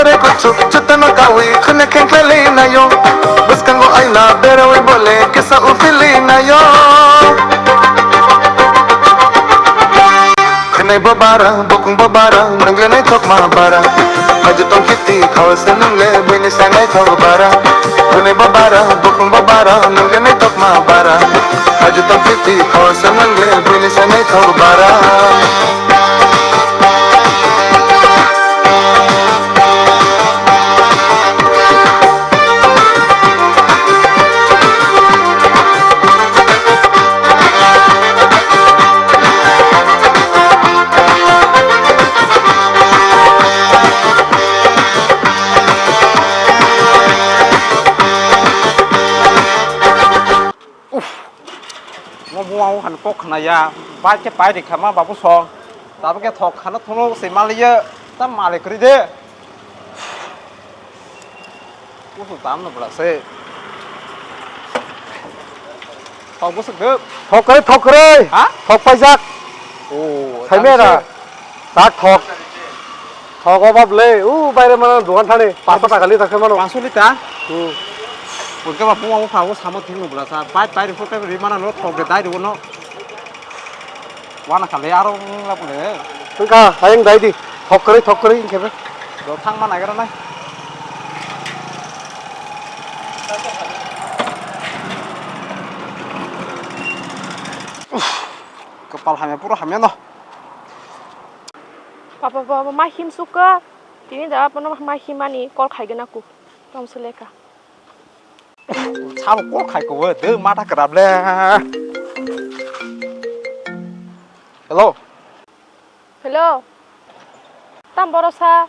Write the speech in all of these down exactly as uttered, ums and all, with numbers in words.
Re kuchuk chutano kawi khune khengkleli nayo. Bwskango aina berawi bole kisa ufili nayo. Khwnai bo bara, bukung bo bara, nwngle naithok ma bara. Haji tong kiti khawse nwngle buini sai naithok bara. Khwnai bo bara, bukung bo bara, nwngle naithok ma bara. Haji tong kiti khawse nwngle buini sai naithok bara. Uff, mo buma o han kok khna ya, bai khe pai ri kha ma babu song, tabuk khe thok khana thungno se maliya, ta malik ri de. Kusu tam no bwla se. Thok bwswk de. Thok kwrwi, thok kwrwi. Ha? Thok paijak. Oh, Saimera. Tam se. Tak thok. Thok o bab le. U baire mano dogan thani. Pancho taka liter khe mano. Pancho liter? Hmm. Purke ba puma pha o samo thik no bwla sa. Pai pai ri purke ri mana no thok de dai ri no. Wana kale aro wngla bole. Wngkha, hayung dai di. Thok kwrwi, thok kwrwi wngkhe be. Do thangma naigra nai. Uff, kwpal hamya, puro hamya no. Papa, papa, ma him sukha. Tini da, pano ma him ani call khai gana ku. Tom se lekha. Sabo kok khai kobo, de mata kwrap le. Hello. Hello. Tam boro sa.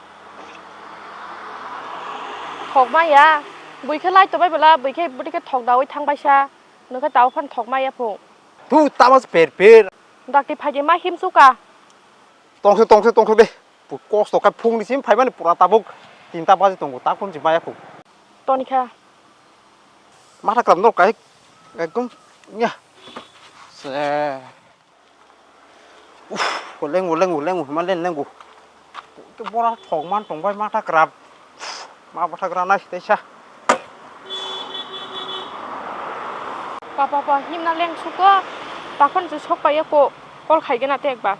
Thok ma ya. Bui khe lai to bai bela, bui khe budi khe thok dawi thang bai sa. Nokhe tao phan thok ma ya phung. Tu tamo se per per. Dakti phai de ma him suka. Tongse, tongse, tongse de. Pu-, kosto khe phungni sim phaimani pura tabuk tinta baji tongo, ta phone si maya phung. Tonikha. Matha kwlam norok kahik ekdom nya. Se. Uff, lengu, lengu, lengu, hima len lengu. Ke bora thok man tongbai matha kwrap. Ma bwthak ranai teisa. Papa, pa, himna leng suko, takhon se sok paiya ko, call khai gana te ekbar.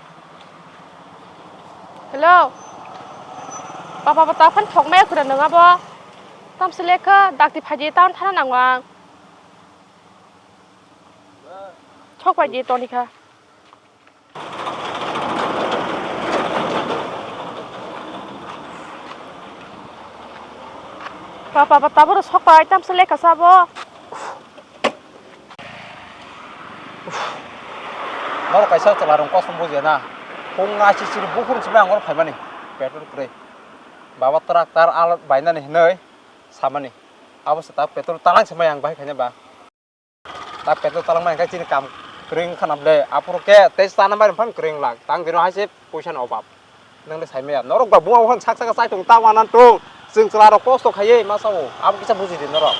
Hello. Papa, pa, takhon thok maya khura nang abo. Tam se lekha, dakti phaji tan thana nang wang. Sok paiya tonikha. Papa, papa, taboro sok pai, tam se lekha sabo. Norok kaisa chwla rong kosom bujia na. Phung naisi siri bukhur simi ang oro phaimani. Petrol kwrwi. Baba tractor al bainani hinwi samani. Abo se ta petrol talang se mai ang bahai khaina ba. Ta petrol talangma hingke chini kam kwrwng wngkha na ble, aphuru khe tei chana mari phano kwrwng lak, tang bini hai se puisa ni obab. Nang le sai maya, norok ba buma bo phano sak saka chai tong ta wana tong, chwng chwla rok kosto khaiwi ma sao, abo kisa buji di norok.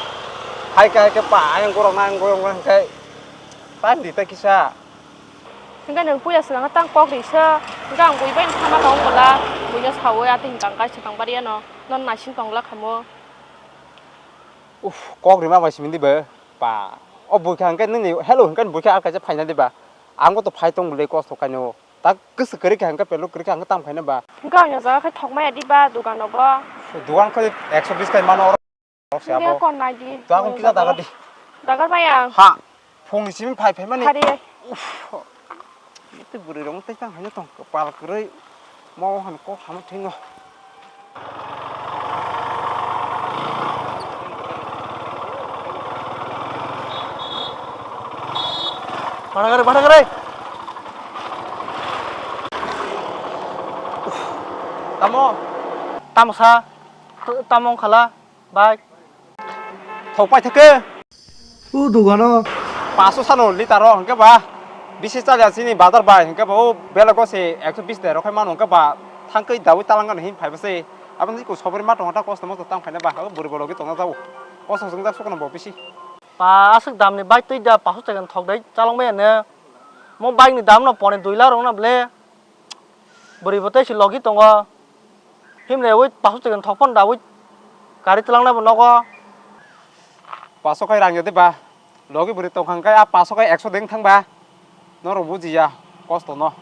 Hai khe, hai khe pa, ayang gorok na, ayang gorok na hingke time di ta kisa. Hingke nwng puya swkang tang kok ri se, hingke ang bui bai tama tong bwla, buino sawi atwi hingka ang kaisa tong bari ano, non naising tong la khamu. Uff, kok rima bai simi di bo. Pa, o buikha hwnkhe nini hello hwnkhe buikha a kaisa phaina diba? Ang bo to phai tong bwle kosto kaino. Ta kwswk kwrwi kha hwnkhe pelo kwrwi kha hwnkhe tam khaina ba? Hwnkhe ang o jaga khai thok maya diba dugan rogo? Dugan khai ekso bis khai mano oro. Hwnkhe abo kon nai di. To ang kisa dagar di. Dagar maya ang. Ha. Phungni simi phai phaimani. Phari. Uff. Tei bwrwi rok tei tang haino tong kwpal kwrwi. Mo han kok hama thingo. Bhara gari, bhara gari. Tamo? Tamo sa? Tamo khala? Bai. Thok pai thake. U dogano. Paso sano litaro hingke ba. Bisi chalya sini bazar bai hingke ba o belago se ekso bis de rokhai mano hingke ba thangkhe dawi talangan hin phai bwse. Aboni ko sobri ma tongo ta kosto mosto tang khaina ba o buri bologi tongna jao. Kosto jong jak sokno bo bisi. Pa aswk damni bike twi da paso chakani thok dai chalong maya ne. Mo bike ni dam no pone dui lakh rok na ble. Bwrwi bo tei se logi tongo. Himle ui paso twi thok phano da ui gari twlangnai bo nogo. Paso kai rang ya de ba. Logi bwrwi tongkha hwnkhe a paso kai ekso deng thang ba. Norok bujiya kosto no.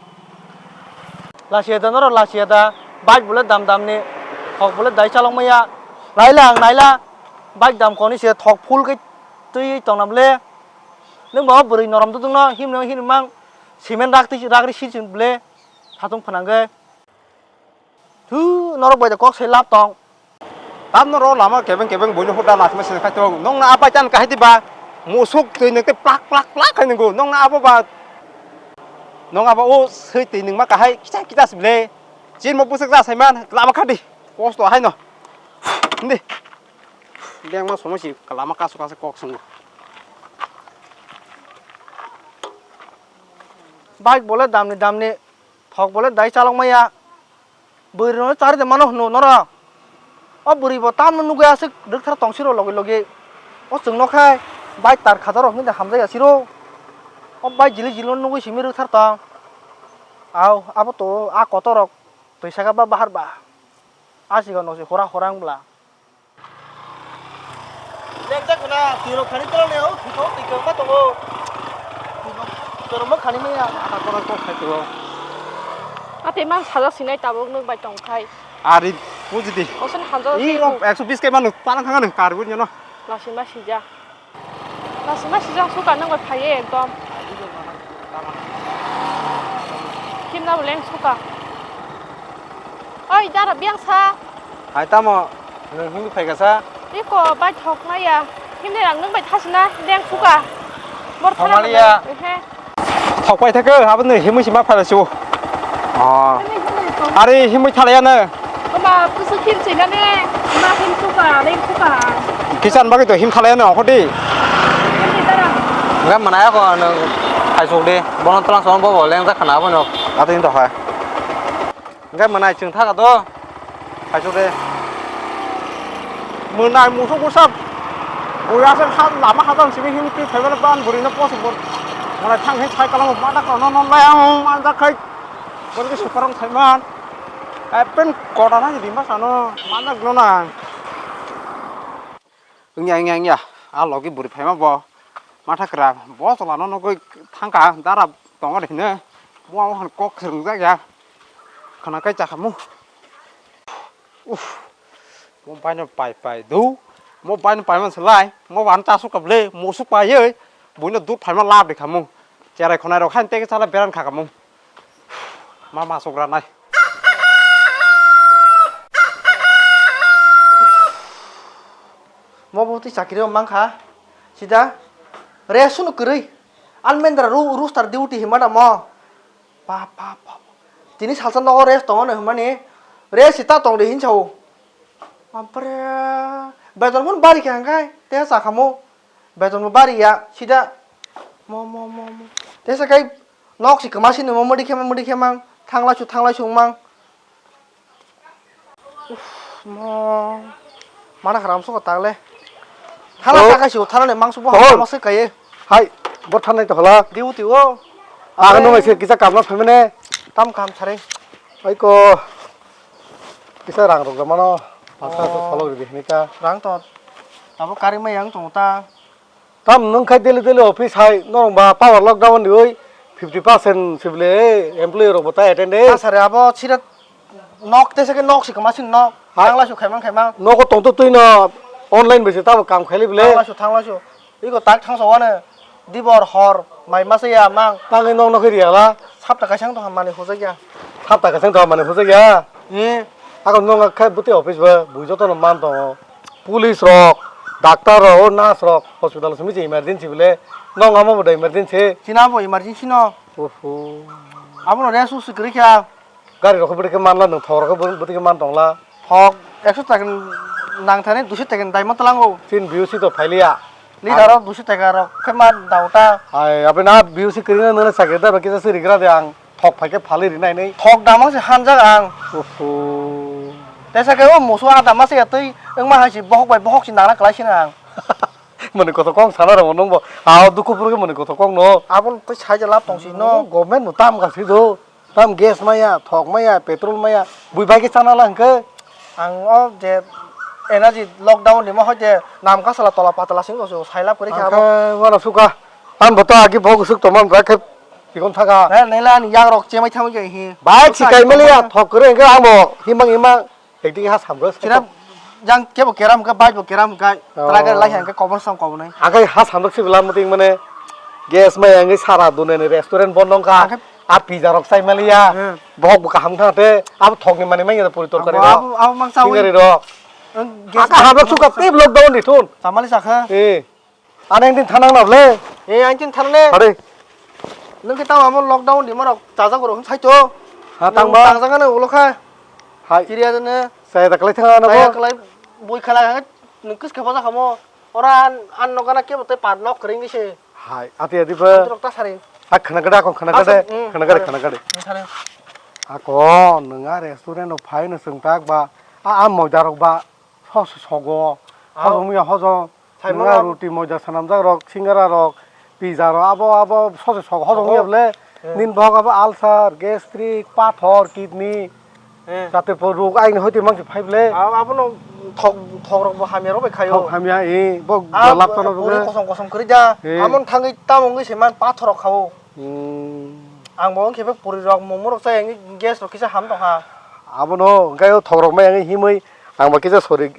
Lasiya da norok lasiya da. Bike bole dam dam ni. Thok bole dai chalok maya. Naila ang naila. Bike dam koni se thok full kai twi tongna bole. Nwng bo bwrwi norom dudung no himno himno mang. Cement rak twi rak ri si ble. Satung phanangge. Thu, norok bai da kok sai lab tong. Tam norok lama kebeng kebeng buino huda lachima sini khai tong. Nong na abai tan kahai di ba. Musuk twi nang te plak plak plak khai nang go. Nong na abo ba. Nong abo o sui twi nang ma kahai kita kita sible. Chin mo busuk ja sai man lama khadi. Kosto hai no. Hindi. Deng ma somo si lama kasu kasu kok sung. Bike bole damni damni. Thok bole dai chalok maya. Bwrwi rokno chari de mano hwno norok. O bwrwi bo tamno nugwi aswk rwkthar tong siro logi logi. O chwng nokha bai tar khajar rok hinwi hamjak ya siro. O bai jili jili no nugwi simi rwkthar tong. Au abo to a kotor rok twi saka ba bahar ba. A sigo no se hora hora wng bla. Lengjak guna, twi rok khani tolong ne, o thwi kok, twi kok ma tongo. Twi rok, twi rok ma khani maya. Ada kono kok khai twi o. Ate man sajak sinai tabuk nwng bai tong khai. Ari, buji di. Osen hanjo. I rok ekso bis kai manu, palang khanga nang karwi nyono. Lasi ma sija. Lasi ma sija suka nang bai phaiye ekdom. Kimna bo leng suka. Oi, dara biang sa. Hai tamo, nwng himwi phaikha sa? Iko bai thok maya. Himni rang nwng bai thasina, deng suka. Bor thok thara maliya. Ehe. Thok pai thakhe, abo nwng himwi sima phaila su. Oh. Himni himni thok. Ari himwi thalaya no. Koma pusu khim sina ne, ma him suka, deng suka. Kisan bagwi to him thalaya no, hodi. Himni dara. Ga manaya ko nwng phaisok de, bono tlang son bo bo leng ja khana abo no. Ati to hai. Hingke mwnai chwng thaka do, kaichuk de. Mwnai musuk bwsa, bui aswk ha, lama hajang simi himtwi phaimani ban bwrwino poso bo. Mwnai thang hin cycle o mada kono no lai ang manjak khai. Boni ke super rong thaiman. Epen kota na di masa no manjak no na. Wngya, wngya, wngya. A logi bwrwi phaima bo. Matha kwra. Bo chwla no nugwi thangkha. Dara tongo de hino. Bo amo han kok swrwngjak ya. Khwna kai chakha mu. Uff. Mo bai no pai pai do. Mo bai no pai man swlai. Mo bai no chasuk kable. Musuk pai ye. Buino dud phaima lab de khamu. Cherai khonai rok hain teke chala beran kha khamu. Ma ma sokra nai. Mo bo twi chakiri o mankha. Sida. Re sunu kwrwi. Almendra ru-, rooster duty hima da mo. Pa, pa, pa. Tini salsa nogo rest tongo no himani. Rest si ta tong de hinsa o. Bampre. Beton phun bari khe hangkai. Te sa khamo. Beton bo bari ya. Sida. Mo, mo, mo, mo. Te sa kai. Nok si kwma sini mo mudi khema mudi khemang, thanglai su thanglai su wngmang. Uff, mo. Mana kharam suko tangle. Thala Oh. Sakai su thala ni mangsu bo Oh. Hama se kaye. Hai, bo thanai to hala. Diu tiu. Aga no mai se kisa kamna phaimane. Tam kam sare. Ai ko. Kisa rang rok mano. Pasa Oh. Solok ri hini ka. Rang to. Tabo kari mai yang tong ta. Tam nwng khai daily daily office hai norok ba power lockdown ni oi fifty percent sibile employee rok bo ta attend e. Asare abo sira nok tesa ke nok si kama sin nok. Ha? Thangla su khaimang khaimang. Nogo tong to twi no online bai se tabo kam khaili bile. Thangla su thangla su. Iko tak thangsa wano dibor hor mai masa ya mang. Tangwi nok no khe riya la. Sapta kaisang to hamani hojak ya. Sapta kaisang to hamani hojak ya. Eh. Ako nwng khai bwtwi office ba bui joto no man tongo. Police rok, doctor rok, o nurse rok, hospital simi se emergency bole. Nong amo bo da emergency. China bo emergency no. Oho. Abo no rest usu kwrwi kha. Gari rok bwtwi khe manla nwng thok rok bwtwi khe man tongla. Thok ekso taka nang thani duiso taka dai ma tlango. Chin B O C to phailiya. Leader rok duiso taka rok khe man dauta. Ai, abe na B O C kwrwi na nang sakhe da ba kisa se rigra de ang. Thok phai khe phalwi rinai nai. Thok dama se hanjak ang. Oho. Tesa khe o musu a dama se ya twi wngma hai se bohok bai bohok se nana kwlai sino ang. Mani kothok kong sana rw nung bo. A o dukhu phuru khe mani kothok kong no. Aboni twi sai je lab tong si no. Government bo tam ka si do. Tam gas maya, thok maya, petrol maya. Bui bai khe chana la hwnkhe. Ang o je energy lockdown ni mo hoite nam kasala tola patala sing tong sailap kori kha abo. Wala suka. An bo to agi bo gusuk to man bra khe bikon thaga. Ne nela ni yang rok chemai thamai khe hi. Bai sikai mali ya thok kore ang bo himang himang. Ekdigi ha samro. Kira jang kebo keram ka bai bo keram ka. Tara ga lai hang ka kobor sam kobor nai. Akai ha samro si bela muting mane gas mai ang sara dune ni restaurant bon nong ka. A pizza rok sai maliya. Bohok bo kaham kha te. Abo thok ni mani mai puri torkari. Abo abo mang sawi. Singari rok. Aka hamrok suka tip lockdown ni thun. Samali sakha. Eh. Ane din thanang na ble. Eh, ang tin thanang ne. Hare. Nung ke tamo amo lockdown di morok taja goro hun saito. Ha tangba. Taja gana ulo kha. Hai. Kiriya ne. Saya tak lai thanga na bo. Saya kalai bui khala nung kis ke boja khamo. Ora an an nogana ke bote par nok kring ni se. Hai, ati ati ba. Trok ta sari. A khana gada ko khana gada. Khana gada khana gada. Sari. Ako nunga restaurant o phai no sung tak ba. A am moida rok ba. Soso sogo. Hojong ya hojong. Nunga roti moida sanam jak rok singara rok. Pizza rok abo abo soso sogo hojong ya ble. Nin bohok abo ulcer, gastric, pathor, kidney. Jate po ruk aini hoite mang se phai ble. Abono thok thok rok bo hamya rok bai khayo. Thok hamya e bo lap tono bo. Kosom kosom kri da. Amon thangwi tamo wngwi se man pathor rok khao. Ang bo wngkhe puri rok momo rok chai gas rok kisa ham tong ha. Abono wngkhe thok rok mai wngwi himwi ang bo kisa sori.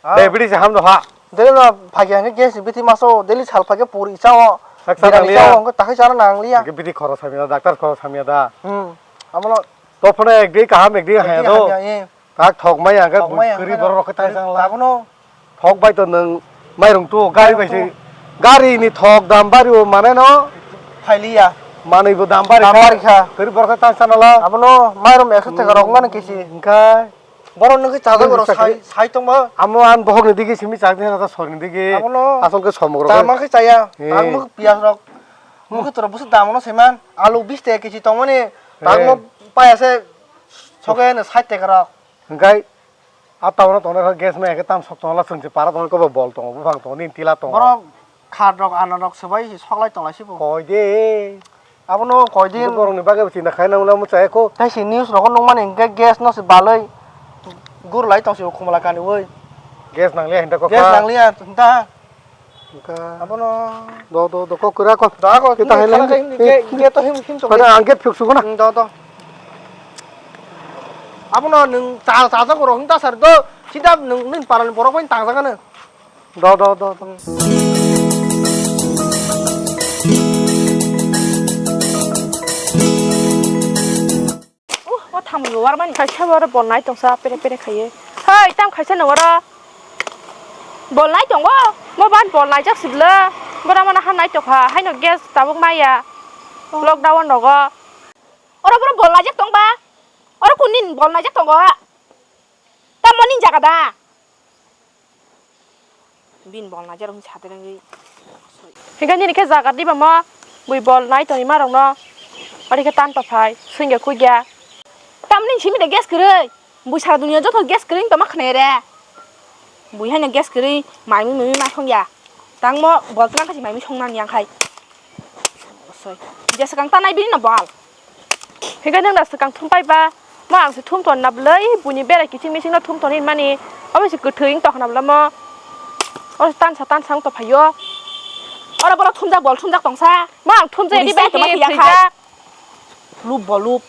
Diabetes ham tong ha. Daily no phagi hangkhe gas ni bithi maso daily sal phagi puri chao. Birani chao wngkhe takhai chana nang liya. Bithi khoro samya doctor khoro samya da. Hmm. Abono. To phone ek di kaham ek di haya do. Tak thok mai ang khe kwrwi borok rok khe tai chang la. Abono. Thok bai to nwng mairung tu gari bai se gari ni thok dam bari o mane no. Phailiya. Manwi bo dam bari kha. Kwrwi borok khe tai chang la. Abono mairung ekso theka rok mane kisi. Hingkha. Borok nwng khe chajak borok sai sai tongma. Amo an bohok ni digi simi chajak ni na sor ni digi. Abono. Asol khe somok rok. Dam khe chaya. Ang muk piyas rok. Muk toro busu dam no seman. Alu bis taka kisi tongmani. Tangmo paya se. Soke no sait teka rok. Hingkai a town o tongnai khe gas mai khe tam sok tongo la chwng se para tongo kobo bol tongo buphang tongo nini tila tongo. Borok khat rok ana rok swbai se sok lai tong lai se bo. Koi de. Abono koi de. Borok ni bagwi bo chinta khai nang lamwi chaya kho. Tai se news rok nung mani hingke gas no se balai gur lai tong se khumla kani oi. Gas nang liya hinta kho. Gas nang liya hinta. Abono. Do do do kok kura kok. Da kok. Kita hai lang. Ge to him him sok. Pada angget phuk sugo na. Do do. Abono nung ta ta ta koro hung ta sar do. Sida nung nin paran borok bai tang jaga na. Do do do do. Uh, o thamwi bo warmani. Kaisa bo oro bol nai tongsa pere pere khaiye. Hei, tam kaisa no oro. Bol nai tongo. Mo ban bol naijak sibla. Bora mana ha nai tokha. Haino gas tabuk maya. Lockdown rogo. Oro boro bol naijak tongba. Oro kunin bol naijak tongo. Tam mo nin jaga da. Bini bol naijarok wngwi satirangwi. Hingke nini khe jaga diba mo bui bol nai tongwi ma rokno. Ori khe tan paphai swngya khuikya. Tamni simi de gas kwrwi. Bui sara dunia joto gas kwrwi tongma khwnai re. Bui haino gas kwrwi maimui mimui ma songya. Tangmo bol twlang khe si maimui songnani yang khai. Jesa kang tanai bini no bal. Hingke nang da swkang thum pai ba, ma ang se thum ton na bwlai, buini bera kiching miching no thum ton hinmani, abo se kwthwi wng tokna bwla mo, oro tansa tansa wng tophaio, oro borok thumjak bol thumjak tongsa. Ma ang thumjak di bai khe thwijak. Lub bo lub.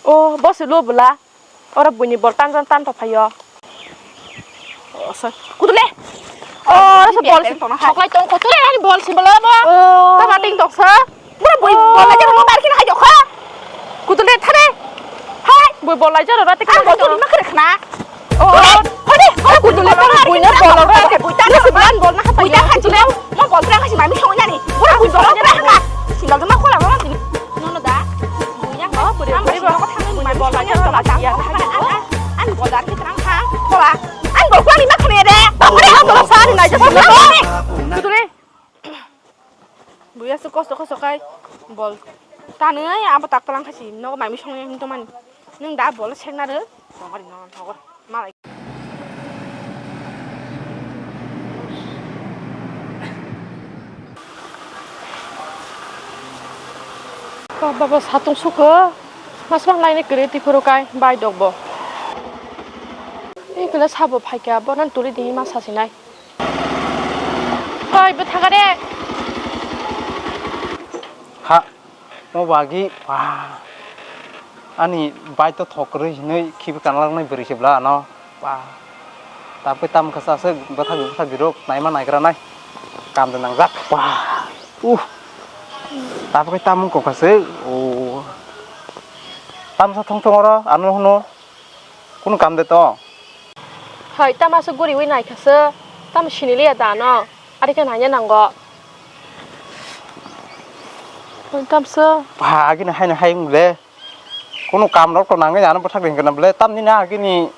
O, bo se lub bwla. Oro buini bol tanjak tan tophaio. Kutule. Oro se bol soklai tong kutule ani bol si bolo bo. Tama ting toksa. Bura bui bol lai jero mo bar khe hai jokha. Kutule thare. Hai. Bui bol lai jero rate khe bol tong ma khere khna. O. Hode. Hode kutule bui na bol ro. Bui ta bol na ha. Bui ta kha jile. Mo bol tra kha si mami song yani. Bura bui bol tra kha. Sindal ma khola ma. Nono da. Bui yang. O buri buri. Ang bol lai jero ma ta. Ani bol dar khe tang kha. Khola. Ani bol kwani ma khne de. Bol kwani ha bol sa ni nai je. Kutule. Buya se kosto kosto kai bol. Tanwi abo tak talang khachi nogo maimi songya him tomani. Nwng da bol sekna rw. Tongari no nogo. Malai. Baba, baba, satung sukho. Masma laini kwrwi twi phuru kai bai dok bo. Kila sabo phaikha, bono tuli di ma sasinai. Hoi, bwthaga de. Ha, mo bagi, wah. Ani bai to thok kwrwi hinwi khibi kanalaknai bwrwi se bwla ano. Wah. Tabukhe tamo khe chaswk bwthak bwthak birok naima naigra nai. Kam de nangjak. Wah. Uh. Tabukhe tamo wngkha se. Oh. Tamsa thong thong oro ano hwno. Kunu kam de to? Hai, tamo aswk guriwi naikha se, tamo siniliya da no? Ari khe naina nango. Hoi, tamsa. Ba, agini haino hai wng le. Kunu kam rok to nangwi ano bwthak ring kana bwle. Tamni na agini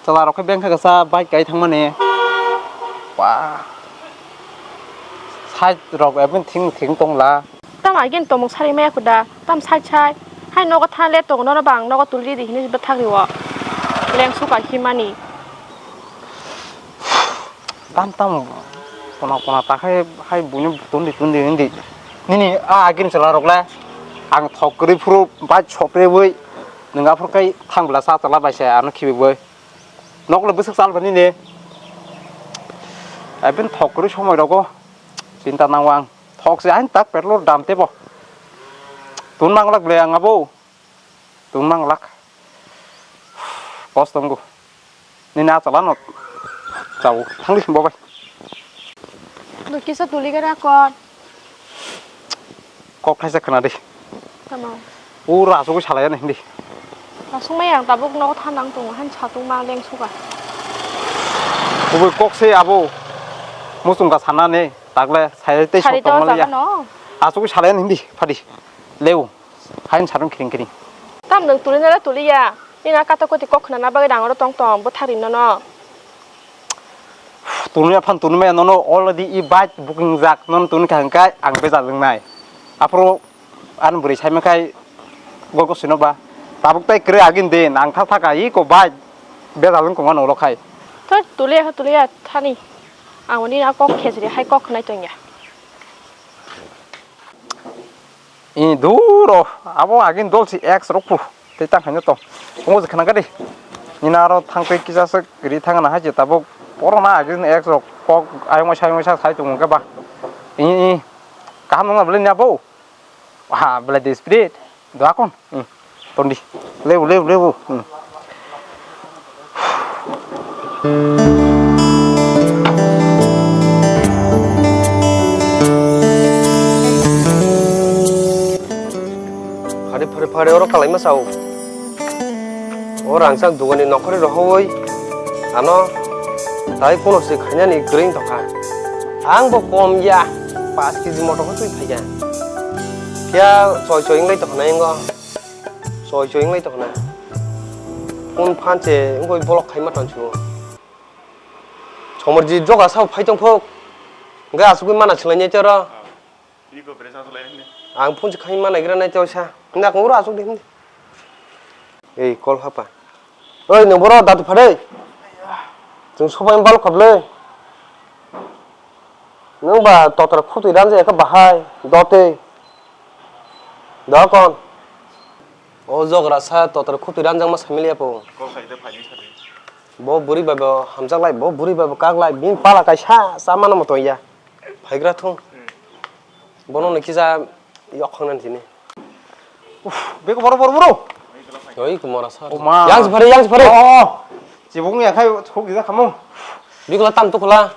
chwla rok khe bengkha kasa bike kai thangmani. Ba. Side rok ebin thing thing tongla. Tamo agini tongmung sari maya kuda, tam side side. Hai nogo thanle tongo nono bang nogo tuli di hinwi bwthak rio. Lengsu ka himani. Tam tam kona kona ta khai hai buino tundi tundi hindi. Nini a agini chwla rok le ang thok kwrwi phuru bai sopre bui nwng aphuru kai thang bwla sa chwla bai se ano khibi bui. Nok le bwswk chal bani ne. Ebin thok kwrwi somoi rogo chinta nango ang. Thok se ain tak petrol dam tebo. Tun manglak ble ang abo. Tun manglak. Kos tongo. Nini a chala no. Chao. Thangli bo bai. Lo kisa tuli gara kon. Kok thaisa khna di. Tamo. Ura asugwi salaya ni hindi. Asung mai ang tabuk nogo thanang tongo han satung ma leng suka. Kubui kok se abo. Musung ka sana ne. Tagle sai tei sok tongma ya. Sari to jaga no. Asugwi salai hindi phadi. Leu. Hain sarung kring kring. Tam nang tuli nala tuli ya. Ina kata koti kok khna na bagwi dang oro tong tong bo thari no no. Tuni aphan tuni maya nono already i bike booking jak non tuni kha hingkai ang beja lwngnai. Aphuru Ani bwrwi saima khai gol gosino ba. Tabuk tai kwrwi agini din ang tha thaka iko bai bejal wng kongma nolo khai. Thar tuliya kha tuliya thani. Ang oni a kok khejri hai kok khnai tongya. I duro abo agini dol si ex rok pu tei tang khaino to. Omo je khna gadi. Nina aro thang tei kisa se ri thang na hai je tabuk poro na agini ex rok kok ayong sai sai tongo khe ba. I i kaham nang na bwlai ni abo. Wah, belai desperate. Doa kon. Hmm. Tondi. Lebu, lebu, lebu. Hmm. Phari, phari, phari, oro kalai ma sao. O rangchak dugani nokhorwi rohoi ano tai kono se khainani kwrwi wng tongkha. Ang bo kom ya, paanch kg motor khe twi phaikha. Phiya choi choi wnglai tongkha na ingo. Choi choi wnglai tongkha na. Kun phan se wngoi bolok khaima tong chu. Chomorji joga sao phai tong phok. Hwnkhe asugwi mana swlai nai tei oro. Ang phone se khai ma naigra nai tei oisa. Hwnda kong oro asuk de hwnde. Ei, call hapa. Oi, nwng boro datu phadai. Chwng sobai bal khablai. Nwng ba totra khutui ram jaya khe bahai. Dotei. Dokon. O jogra sa totra khutui ram jangma samili apo. Call khai de phai ni sa de. Bo buri ba bo hamjak lai, bo buri ba bo kak lai. Bini pala kaisa sa mano mo tong ya. Phaigra thung. Hmm. Bono no kisa yok khang nan sini. Uf, beko boro, boro, boro. Oi, kumara sa. O ma. Yang se phare, yang se phare. Oh, chibung ya khai thuk gida khamu. Bikola tam tukula.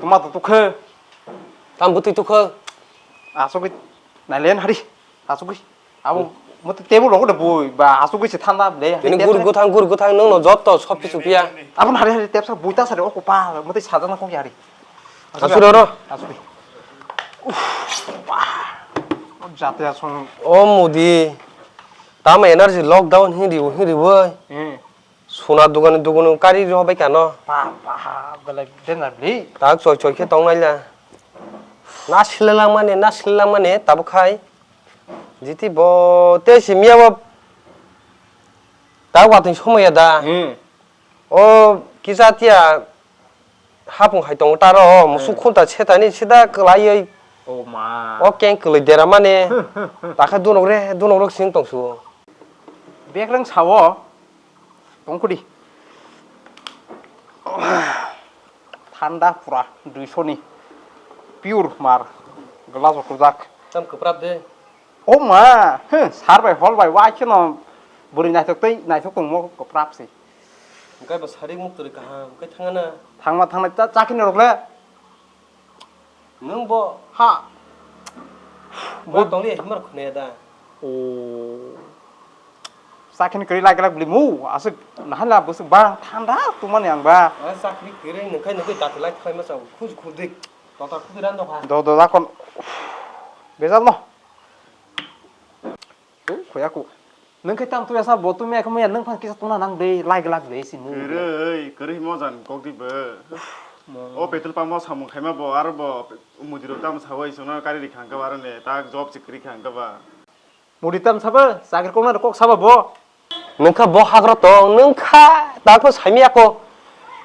Tuma tu tukhe. Tam butui tukhe. Asogwi nailen hari. Asogwi. Abo, mate table rogo de bui, ba, asugwi se thanda ble. Ini gur guthang, gur guthang, nung no jotto sob kisu piya. Abo hari hari tepsa bui ta sari, oko pa, mate sajana kong yari. Asuri oro. Asuri. Uff, wah. Jate asung. O Modi. Tama energy lockdown hiri, hiri boi. Eh. Suna dugani duguni kari rw bai kano. Pa, pa, belai danger bli. Tak choi choi khe tong naila. Na sile langmani, na sile langmani, tabuk khai. Jiti bo te simiya bo. Ta watwi somaya da. Hmm. O kisa tiya hapung hai tongo taro, musuk khunta setani sida kwlaiwi. O ma. O keng kwlwi dera mani. Takha dunok re, dunok rok sing tong su. Bekreng sao. Tong khudi. Thanda pura duiso ni pure mar glass o kwbak. Tam kwprap de. O ma, huh, sar bai hol bai wa kheno bwrwi naithok tei naithok tongmo kwprap se. Hwnkhe bo sari muk twi kaham khe thangana. Thangma thangnai ta chakini rok le. Nwng bo ha. Bo tongli himar khune da. O. Sakhen kri lagi lagi beli mu asuk nahala busuk bang thanda tumani ang ba. Ah, sakri kri nengkai nengkai dati lai thlai ma chao. Khuj khudik. Tota khudik ran dok ha. Do do da kon. Bezal no. Khoya ku. Nwng khe tam tuya sa bo tumya khe muya nwng phan kisa tuna nang de lai glak de si mu. Kwrwi, kwrwi mojan kok di bo. O petrol pump o samung khaima bo aro bo mudi rok tam sawi songno kari ri khang kha aro ne tak job se kwrwi khang kha ba. Mudi tam sabo chakri kok na kok sabo bo. Nwng kha bo hagro tong nwng kha tak no saimya ko.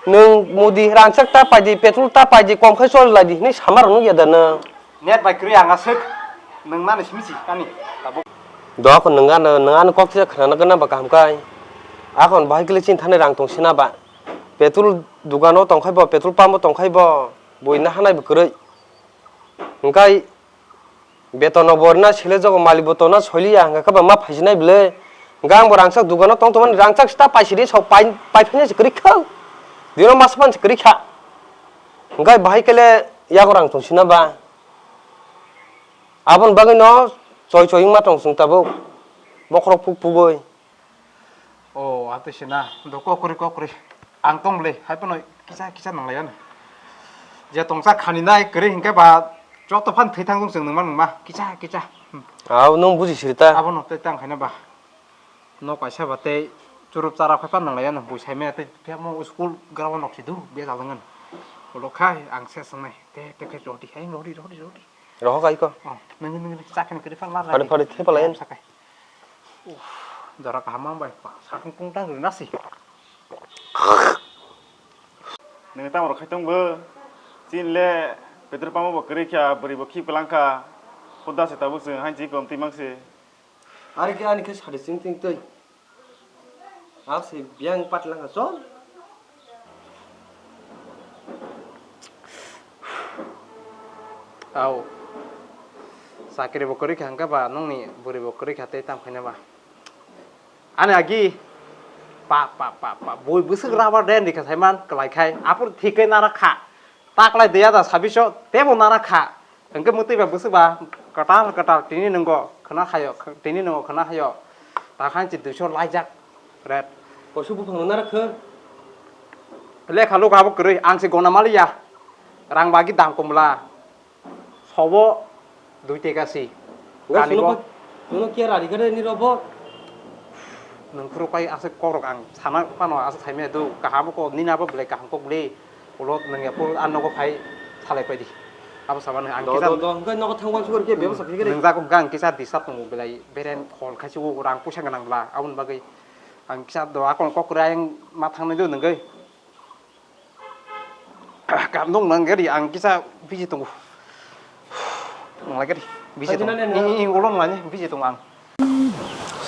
Nwng mudi rangchak ta paidi petrol ta paidi kom khai chol lai di hinwi sama rok nukya da nwng. Net bai kwrwi ang aswk nwng nani simi si ani tabuk. Dok nwng ano nwng ano kok thisa khna nang gana ba kaham kai. Akon bahai kle chin thani rang tong sina ba. Petrol dugan o tong khai bo petrol pump o tong khai bo bui na hanai bo kwrwi. Hwnkhe Beton no bo rina sele jogo malik bo tona soiliya hwnkhe khe ba ma phaijinai bwle. Hwnkhe ang bo rangchak dukano tong tongmani rangchak sita paisidi sok pai pai phaiya se kwrwi kha. Dino masa phano se kwrwi kha. Hwnkhe bahai kele yago rang tong sina ba. Aboni bagwi no choi choi wngma tong chwng tabuk. Bokhorok puk pugwi. O, atwi se na, do kok kwrwi, kok kwrwi. Ang tong bwle, hai phano kisa, kisa nang lai ano. Je tongsa khani nai kwrwi hinkhe ba, joto phan thwi thang chwng nungma, nungma, kisa, kisa. Hmm. Aw, nwng buji siri ta. Abono tei tang khaina ba. Nok kaisa ba tei churup chara phai phan nang lai ano, bui sai maya tei phiya mo school ground nok si du, bia jal ngan. Ulo khai, ang se swngnai, te, te khai rodi, hai rodi, rodi, rodi. Rohok ai ko. Oh, nungni, nungni, chakhani kwrwi phan ma. Phari, phari, thai palayan. Sakai. Uff, jora kaham mang bai, pa, sakung kung tang rina si. Nini tamo rok khai tong bo, chin le, petrol pump bo kwrwi kha, bwrwi bo khip kwlang kha, khuda se tabuk se, hain chi kom twi mang se. Ari khe ani khe sadi sing ting twi. Ak se biyang patlang ka chol. Au. Sakri bo kwrwi kha hwnkhe ba nongni bwrwi bo kwrwi kha tei tamo khaina ba. Ani agi pa pa pa pa bui bwswk rubber de ni kha saiman kwlai khai aphuru thik khe nara kha. Taklai deya da sabiso tebo nara kha. Hwnkhe mwtwi ba bwswk ba kwtal kwtal tini nwngo khwna hayo, tini nwngo khwna hayo. Takhan chi duiso laijak ret. Kosu buphang nara kha. Lekha lukha bo kwrwi ang se gona maliya. Rang bagi dam komla. Sobo dui teka si. Kani bo. Nono kiya rari gare ni robo. Nung phuru kai aswk kokrok ang sana phano aswk saimaya do kaham kok nini abo belai kaham kok bwle ulo nung ya phuru ang nogo phai salai paidi abo sabani ang kisa. Hwnkhe nogo thangwan sugar khe bebsa phikhe. Nung jago hwnkhe ang kisa disturb tongo belai beren khol khaisi o rang puisa gwnang bla aboni bagwi ang kisa do akon kok kwrwi ayang ma thangnai do nungwi. Kam dong nang gari ang kisa busy tongo. Nang lai gari busy tongo. Ing ing ulo nang busy tongo ang.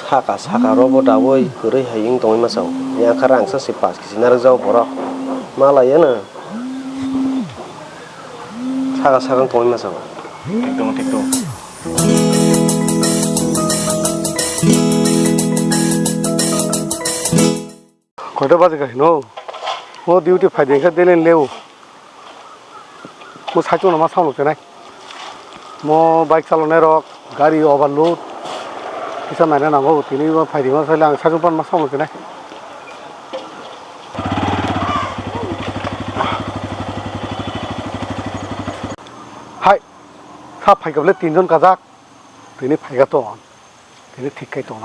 Saka saka robo dawoi kwrwi hai wng tongwi masa o. Yang kha rang sa se pas kisi narwk jao borok. Ma lai ya na. Saka saka wng tongwi masa o. Thik tongo, thik tongo. Koita baje ka hino? O duty phai de khe delen leo. Mo saichung no ma samlo chenai. Mo bike chalonai rok gari overload. Kisa naina nango tini bo phai de ma sai lang saichung pan ma samlo chenai. Hai. Sa phai kable tinjon kajak. Tini phaiga tong. Tini thik khai tong.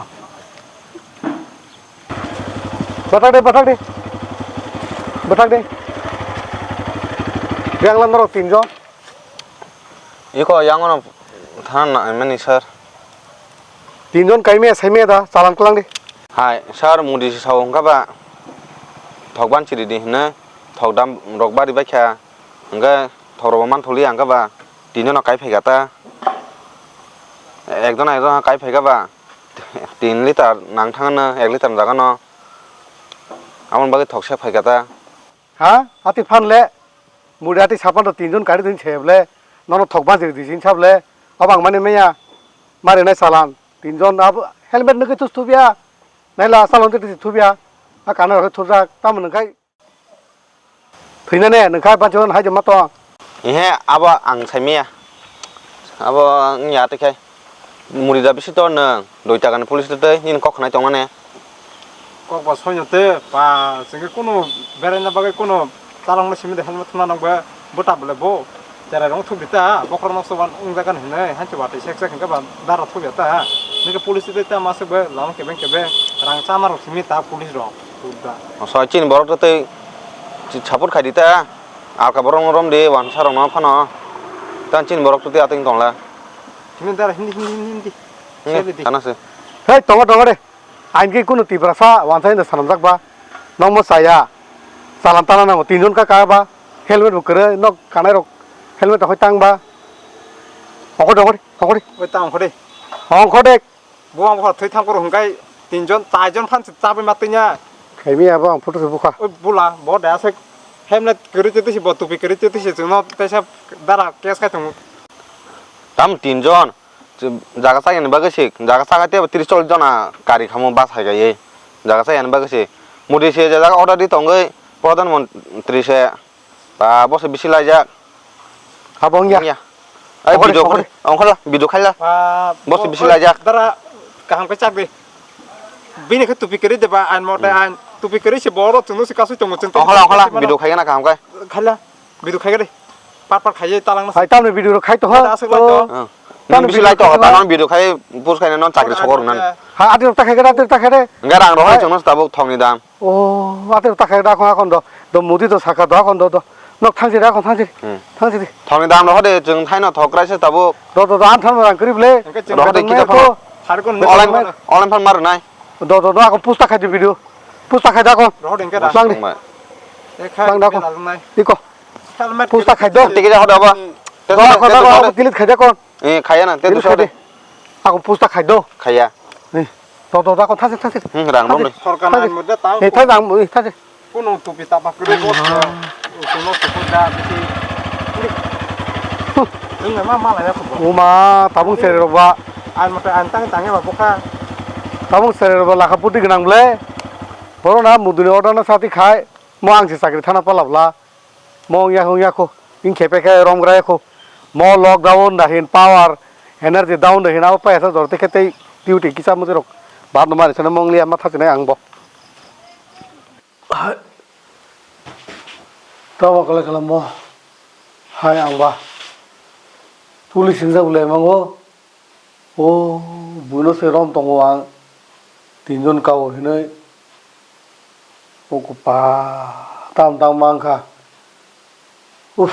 Bathak de, bathak de. Bathak de. Yang lan norok tinjon. Iko yang ono thana na mani sir. Tinjon kaime saime da chalan klang de. Hai sir mudi si sao hwnkha ba. Thok ban chiri di hwnwi thok dam rok bari bai kha. Hwnkhe thok rok bo man tholi hwnkha ba. Tinjon no kai phaikha ta. Ekjon ekjon kai phaikha ba. Tin litre nang thangno, ek litre jaga no. Aboni bagwi thok se phaikha ta. Ha? Ati phan le. Muri ati sapan do tinjon kari din se le. Nono thok bajir di sin sab le. Abang mani meya. Mari nai salan. Tinjon abo helmet nugui tus thubya. Naila salon twi thubya. A kana rok thubjak. Tamo nungkhai. Thwina ne nungkhai banchon hai joma tong. Ehe, abo ang saimaya. Abo wngya twi khai. Muri da bisi tor nung. Dui taka ni police twi nini kok khnai tongna ne. Kok ba soino te pa singke kunu beraina bagwi kunu chalangno simi de helmet thumna nang ba bota bole bo. Cherai rong thuk di ta, bokhorok nok soban wng jagan hinwi, hanchi watwi sek sek hwnkhe ba dara thuk ya ta. Nini police tei ta masuk bai lama kebeng kebeng rang chama rok simi ta police rok thuk da. Soi chini borok tei support khai di ta, alka borok no rom di, wansa rok no phano. Tan chini borok tei atwng tongla. Hindi dara hindi, hindi, hindi, hindi. Hindi, Seli di. Kana se. Hei, tongo, tongo de. Ain khe kunu Tiprasa wansa hinwi swnamjak ba, nokmo chaya, chalan tana nango, tinjon ka ka ba, helmet bo kwrwi, nok kanai rok helmet rok tang ba, ongkho de, ongkho de, ongkho de. Oi, ta ongkho de. Ongkho de. Bo ang bokha thwi thang koro hwnkhai tinjon, charjon phan se chabai ma twinya. Khaimi abo ang photo se bukha. Oi, bula, bo de aswk helmet kwrwi twi twi se, bo tupi kwrwi twi twi se, chwngno teisa dara case khai tongo. Tam tinjon. Jaga chayani bagwi se, jaga chaga tei tris chollis jona kari khamo bus hai kaiwi. Jaga chayani bagwi se. Modi se jaga order di tongwi Pradhan Mantri se, ba, bo se bisi laijak. Abo wngya. Wngya. Ai, video khori, khori. Ongkhola, video khaila. Ba, bo se bisi laijak. Dara kaham khe chak di. Bini khe tupi kwrwi de ba, ain mote ain. Tupi kwrwi se boro chwngno se kasui tongo chwng. Ongkhola, ongkhola, video khaigana kaham khe. Khaila. Video khai gari. Par par khai talangna. Hai tamni video khai to ha. Aswk lai to. Tamni video khai to ha. Tamni video khai post khai non chakri sogor nan. Ha ati ta khai gari ati ta khai re. Enggak rang rohai chungno tabuk thongni dam. Oh ati ta khai da khong akon do. Do mudi to saka do akon do do. Nok thangsi da khong thangsi. Thangsi di. Thongni dam rohode chwng thaino thokrai se tabuk. Do do do an thang rang krib le. Rohode kita phano. Online online phano mar nai. Do do do akon post khai di video. Post khai da akon. Rohode engke da. Lang di. Lang da akon. Iko. Helmet pusta khai do. Tiki ja hoda ba. Do ko da ko kilit khai da ko. Eh khaya na te dusha de. Ako pusta khai do. Khaya. Eh. To to da ko thase thase. Hmm rang rom de. Sorkar na mo da ta. Eh thase ang eh thase. Kuno tupi ta ba kre bo. Kuno tupi da bisi. Ini ma ma la ya ko. Uma tabung sere ro ba. An mata an tang tang ya ba boka. Tabung sere ro ba lakha puti gnang ble. Boro na muduni order na sati khai. Mo ang se chakri thana palabla. Mo wngya wngya kho, wng khe pekhe romgra kho. Mo lockdown da hin power, energy down da hin abo paisa jor te khe tei duty kisa muti rok. Bad no mari sene mo wngya ma thachine ang bo. Hai. Tamo kala kala mo. Hai ang ba. Police hinjak le mango. O buino se rom tongo ang tinjon kao hinui o kupa tam tam mangkha. Uff,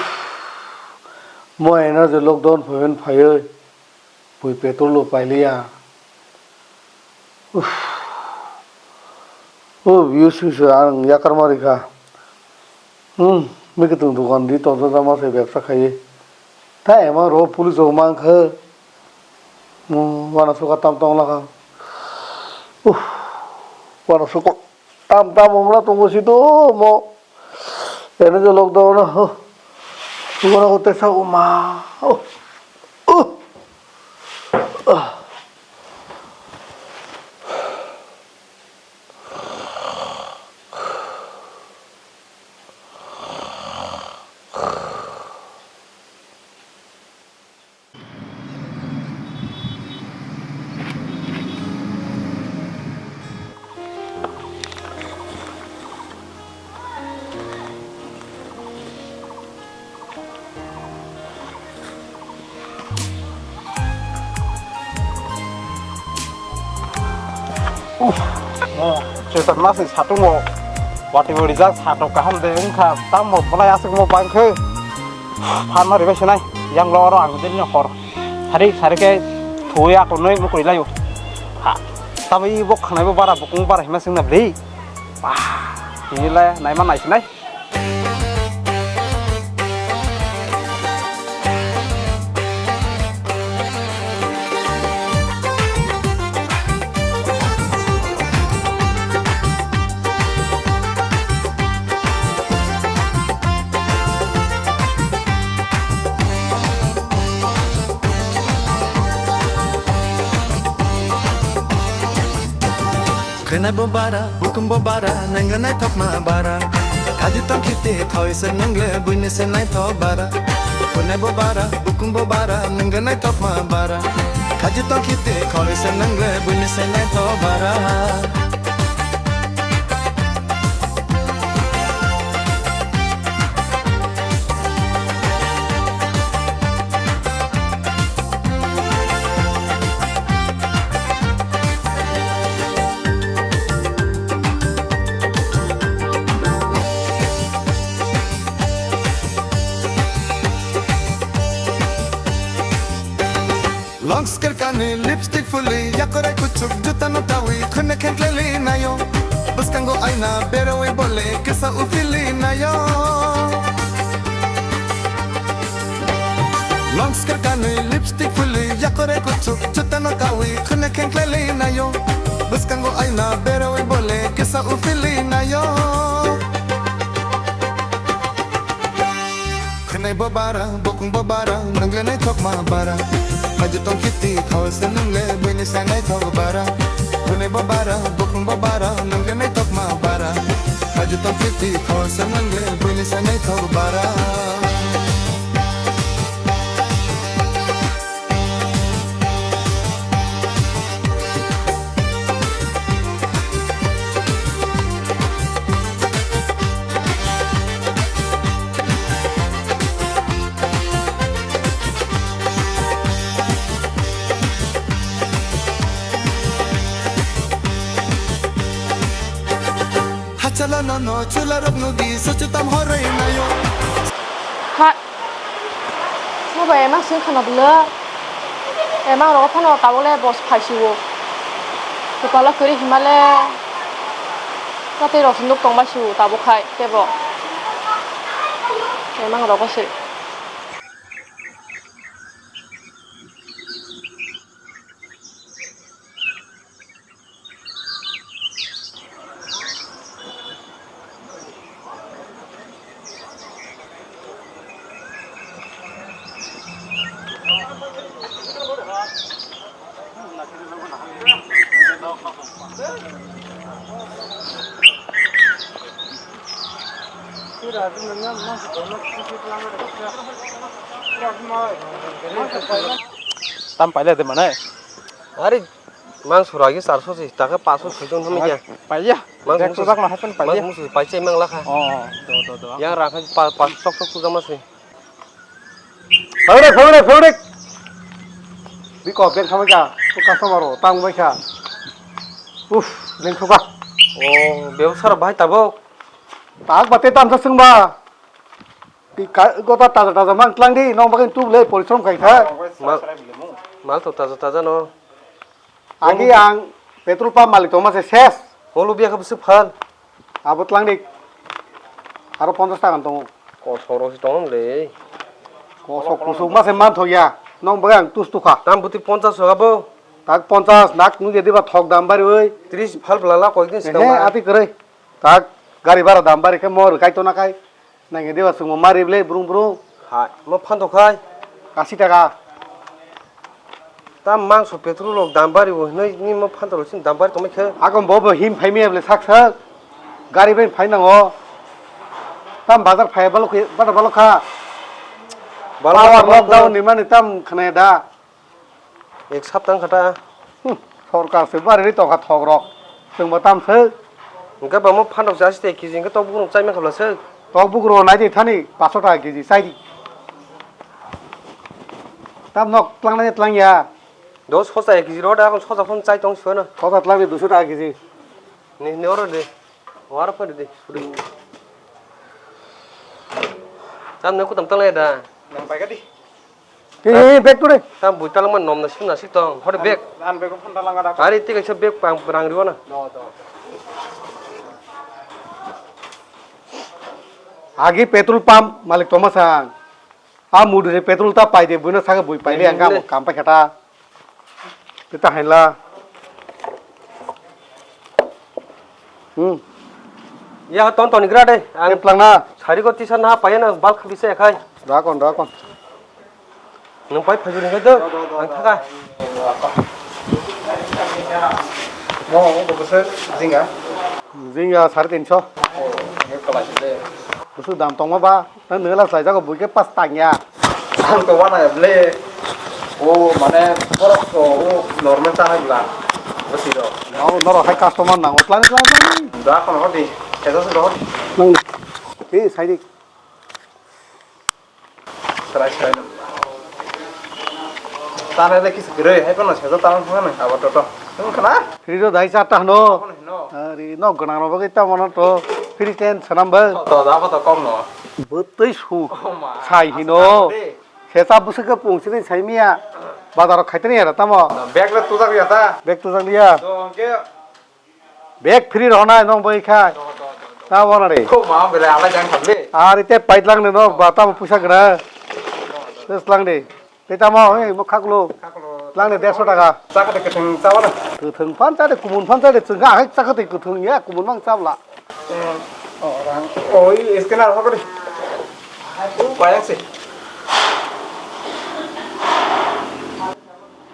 mo eno je lockdown phaimani phaiwi bui petrol bo pailiya. Uff, o biyo singsa ang yakar marikha. Hmm, mikitwng dokan di tongjak ma se bebsa khaiwi. Ta ema ro police rok mankha. Mo wana soka tam tong lakha. Uff, wana soka tam tam wngla tongo si do mo. Eno je lockdown no. Wana ko tesa uma. Oh. Oh. Ah. Uff, mo Chaitor masni satungo watwi bo rijak, satok kaham de wngkha, tamo bolai aswk mo bangkhe pharma ribai sinai, yang lo oro ang dini hor sarik sarik khe thuwi akonwi mukri laio. Ha, tamo i bo khanai bo bara bukung bara hima singna bli. Bah, tini le naima naisinai. Khwnai bo bara, bukung bo bara, nangla naithokma bara. Kaji tong khiti thoi se nangle, buini se naithok bara. Khwnai bo bara, bukung bo bara, nangla naithokma bara. Kaji tong khiti thoi se nangle, buini se naithok bara. Long skirt kanwi, lipstick phulwi, yakorai kuchuk, juta no tawi, khwne khenkleli nayo. Bwskango aina, berowi bole, kisa ufili nayo. Long skirt kanwi, lipstick phulwi, yakorai kuchuk, juta no tawi, khwne khenkleli nayo. Bwskango aina, berowi bole, kisa ufili nayo. Khwnai bo bara, bukung bo bara, nangla naithokma bara. Kaji tong khiti thoi se nangle, buini se naithok bara. Khwnai bo bara, bukung bo bara, nangla naithokma bara. Kaji tong khiti thoi se nangle, buini se naithok bara. Hachalo no no chula rok nugi sochutam horoi nayo. Ha. Mo bai emang sing khana bwle. Emang rogo phano tabuk le bos phaisiwo. Kupalo kwrwi himale. Kwtwi rok se nuk tongma siwo tabuk khai tebo. Emang rogo se. Tam paile de mane. Ari, mang sura gi charso si, taka paso si tong thami kya. Paiya. Mang musu jak na hasan paiya. Mang musu paisa mang lakha. Oh, do do do. Yang rakha pa pa sok sok tu jama si. Phawrek, phawrek, phawrek. Biko beng khamai ka. Tu customer o tang bai kha. Uf, leng khuba. Oh, bebsar bai tabok. Tak bate tam sa sung ba. Ti ka gota taja taja mang tlang di, nong bagin tu le porisrom khai kha. Mal, mal to taja taja no. Agi ang petrol pump malik tongma se ses. Holo biya kha bwswk phan. Abo tlang di. Aro ponchash taka tongo. Kosok rok se tongo le. Kosok kusuk ma se man thok ya. Nong bagwi ang tus tukha. Tam buti ponchash hoga bo. Tak ponchash nak nung jadi ba thok dam bari oi. Tris phal bwla la koi din. He, sitama ati kwrwi. Tak gari bara dam bari khe mo rwkai to nakai. Nang diba sungmo mari ble brung brung. Hai, mo phan to khai. Kasi taka. Tam mangso petrol rok dam bari bo hinoi ni mo phan to sin dam bari tongmai khe. Akon bo bo him phai miya ble sak sak. Gari bai phai nango. Tam bazar phai balo khe, bazar balo kha. Balo power kha, lockdown ni mani tam khne da. Ek saptang khata. Hmm, sorkar se bari ri tokha thok rok. Chwng bo tam se. Hingke bamo phan rok chasi te kg hingke tok bukrok chai mankha bwla se. Tok bukrok nai di thani paso taka kg chai di. Tam nok tlang nai tlang ya. Do sosa ek kg ro da kon sosa phon chai tong sona. Sosa tlang di duiso taka kg. Ni, ni oro de. Oro phai de. Tam ne kutam tang lai da. Nang pai ka di. He, he, he, bag tu de. Tam bui talang man nom na sik na sik tong. Hore bag. An bag phon talang ada. Ari te kaisa bag pang rang riwa na. Do, do. Agi petrol pump malik toma sang. A mudu se petrol ta pai de buina saka bui pai le ang kam kam pai khata. Tita hainla. Hmm. Ya ton ton gra de. Ang teplang na. Sari ko tisa na paya na bal khabi se khai. Rakon rakon. Nang pai phajuri khai do. Ang thaka. Mo, mo, bwswk jinga? Jinga sare tinso. Oh, ini kelas ini. Bwswk dam tongma ba? Nang nila sai jago buike pas tangya. Ang to wana ble. O, mane, borok to, o, normal ta hai bla. Bwswk do. Noro, noro hai customer nango. Klani, klani, klani. Da, kono hodi. Kesa se do hodi. Nang. Eh, sai di. Try, try. Tana le kis gre, hai pano sejo tang thang nang abo toto. Nang khana? Free do dai cha ta no. Kono hino? Ari no gwnang ro bagwi ta mono to. Free ten sanam ba. To da ba to kom no. Bwtwi su. Oh ma. Sai hino. Asa de. Sesa bwswk khe pung sini sai miya. Bazar khaitani ya tamo. Bag le tujak ya ta. Bag tujak liya. To ke Bag free rohonai nong bai khai. Do, do, do, do. Ta wana re. Ko ma bele ala jang khamle. Ari te pait lang ne no ba ta pusa gra. Tes lang de. Te ta mo he mo khaklo. Khaklo. Lang de derso taka. Chakha de ketheng chawa na. Ketheng phan cha de kumun phan cha de chwng ha hai chakha de ketheng ya kumun mang chabla. Hmm. Oh, rang. Oh, i scanner ho kore. Oh, bayang se.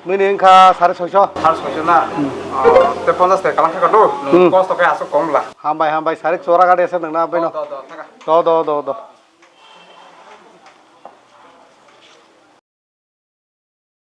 Nini wngkha sare soiso. Sare soiso na? Hmm. Ah, te ponchas taka kalang kha do. Hmm. Kosto khe aswk kom bla. Hambai, hambai, sare chora gade se nangna bai no. Do, do, do, thaka. Do, do, do, do.